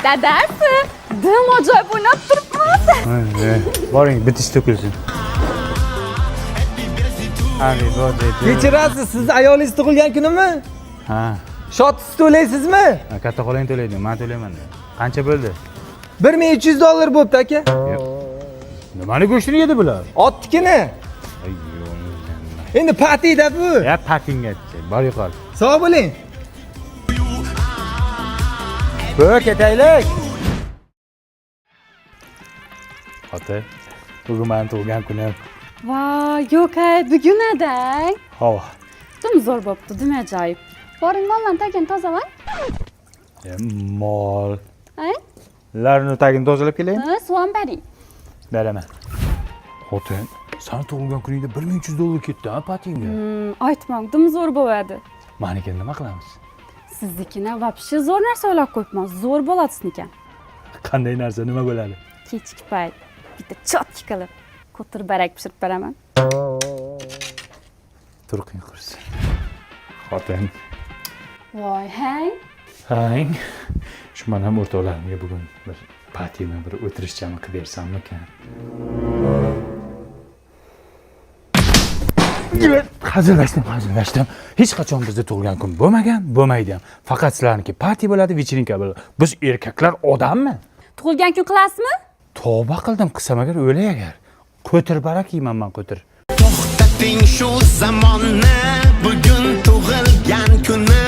Dadasi, dim ajoyib o'ynab turibmiz. Boring, bitish to'kilsin. Happy birthday to you. Kechirasiz, sizni ayolingiz tug'ilgan kunimi? Ha, Shot siz to'laysizmi? katta xolang to'laydi, men to'layman. Qancha bo'ldi? 1300 dollar bo'pti aka. Nimani go'shtini yedi bular? Otnikini. Endi patida bu. Ya patingga bor yo'qol. Sog' bo'ling. Bu ketaylik. Ota, bugun meni tug'ilgan kunim. Voy, yo'q-ay, bugun adang. Havo. Dim zo'r bo'pti, dim ajoyib. Boring, mollarni tagini tozalang. E, mol. Ay, Larni tagini tozalab kelaymi? ha, suv ham bering. Beraman. Xotin, sani tug'ilgan kuningda 1300 dollar ketdi, ha, patingga. Aytmang, dim zo'r bo'ladi. Manikini nima qilamiz? Siznikini вообще zo'r narsa o'ylab qo'yibman. Zo'r bo'ladi sizniki. Qanday narsa, nima bo'ladi? Kechki payt bitta chotki qilib qo'tir barak pishirib beraman. Turqing qursin. Xotin. Voy, hang. Hang. Shu man ham o'rtoqlarimga bugun bir patimi, bir o'tirishchami qilib bersammikan? Hazillashdim, hazillashdim. Hech qachon bizda tug'ilgan kun bo'lmagan, bo'lmaydi ham. Faqat sizlarniki parti bo'ladi, vecherinka bo'ladi. Biz erkaklar odammi? Tug'ilgan kun qilasizmi? Tavba qildim, qilsam agar o'lay agar. Qo'tir barak yeyman man qo'tir. To'xtating shu zamonni, bugun tug'ilgan kuni.